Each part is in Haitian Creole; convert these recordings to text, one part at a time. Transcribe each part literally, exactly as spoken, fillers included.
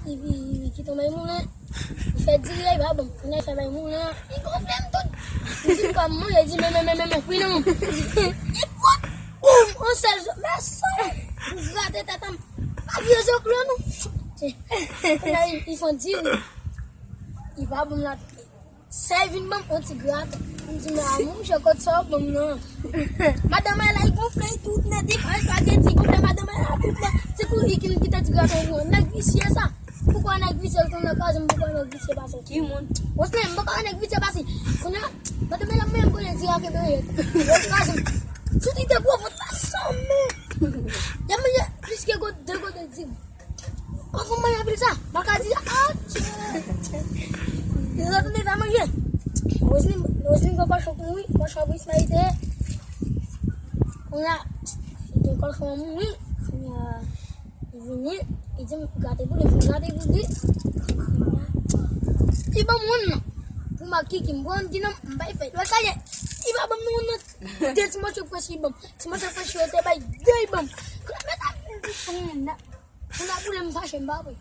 Li, li, li kite yon bay moulen. Li fè diri a, li pa bon. Kounye a, li fè bay moulen an. Li gonfle m tout. Li di m pa manje, li di, men, men, men, men, men, wi, non. Li pwòp. Boum, yon sèl zo. Men sa, m grate tèt an m. Pa vye zo klo, non. Kounye a, li, li fè diri. Li pa bon la. Sa e vin ban m yon ti graten. M di, men a monchè, kot sa w ban m nan? Madanm Ayla, li gonfle tout nèt, li pran espageti, gonfle madanm Ayla tout nèt. Se pou li ki, ki te di graten pou mwen. Nèg visye sa. Poukwa nèg visye l tounen kraze m, poukwa nèg visye pase? Ki moun? Wosley, m poko wè nèg visye pase. Kounye a, madanm Ayla, mwen, m konnen di a ke bèyèt. Yo kraze m. Sou ti te gwo vant la, sa, men. Y ap manje plis ke gwo, de gwo de diri. Kòk mwen manje anpil sa. Baka di, ah, Dye. Lè zòt tande sa manje. Roseline, Roseline gen kòchon pou mouri, kòchon pou Ismaël te ye. Kounye a, gen kòchon mouri. Kounye a, li vini, li di m gate pou li, m gate pou li. Li ban m wonn nan. Pou m ak Kiki, m pran wonn ki nan m, m bay fèt. Lè sa ye, li pa ban m nan wonn nan. De ti mòso frèch li ban m. Ti mòso frèch yo te bay de li ban m. Kounye a, men sa, m di, kounye a, Pou nan boule m fache, m pa vre.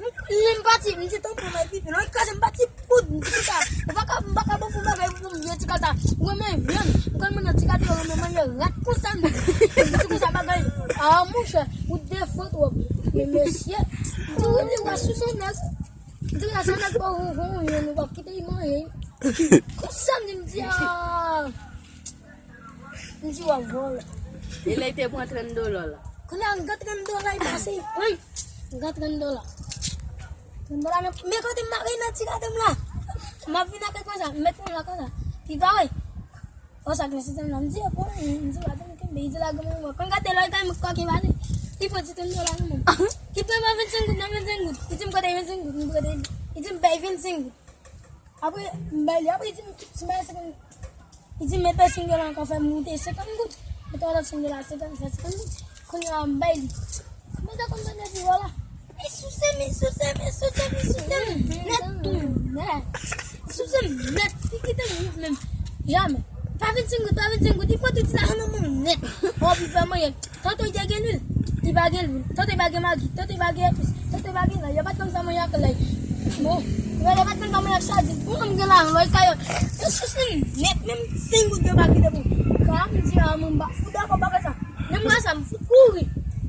Lè m pati, m di tanpri, m epi lè l kraze m pati poud, m di konsa. Ou pa ka, m pa ka ban fon bagay pou m ye ti kata. Ou renmen vyann, ou konn manje ti kata, ou renmen manje rat konsa, m di konsa bagay. Ah, monchè, ou defo twòp. Men mesye, m di, ou di, w a sou son nèg. M di, la, son nèg pa ou, ou, ou, ou, ou pa kite li manje. Konsa, m di, m di, ah. M di w ap vòlè. E lè l te pran trant dola la? Kounye a, m gen trant dola, li pase, wi. M gen trant dola. Trant dola, men, men kote m mare nan ti gade m la. M ap vin ak konsa, m met mwen la konsa. Li pa wè. Konsa, gen sistèm la, m di, bon, m di, w ap kenbe, li di la, gen mwen, konn gade lòy kay m kòk e pase. Li pran ti trant dola nan men m. Li pran pa vennsenk goud, nan vennsenk goud. Li di m kote vennsenk goud, m kote, li di m bay vennsenk goud. Apre, m bay li, apre, li di m, si m bay senkant, li di m, mete senk dola ankò, fè m moute senkant goud. Mete yon lòt senk dola, senkant, fè senkant goud. Kounye a, m bay li. Mwen te konn tande pi wò la. Li souse m, li souse m, li souse m, li souse m. Nèt tou, nèt. Li souse m nèt, li kite m viv menm. Jamè. Pa vennsenk goud, pa vennsenk goud, li pran tout ti lajan nan men m nèt. Wè, pou fè mwen. Tanto li te gen lwil, li pa gen lwil. Tanto li pa gen magi, tanto li pa gen epis, tanto li pa gen lay. Yo pa t konn sa manje ak lay. Bon, yo pa t konn sa manje ak sadin. Bon, m gen lajan, lòy kay yo. Yo souse m nèt, menm senk goud yo pa kite pou. Ka m di a, mwen m pa fou dakò bagay sa. Menm lè sa, m fout kouri.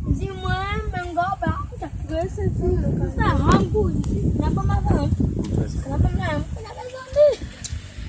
M di mwen, menm gò pa. Sa, m kouri. N ap ban m avan. N ap ban m la.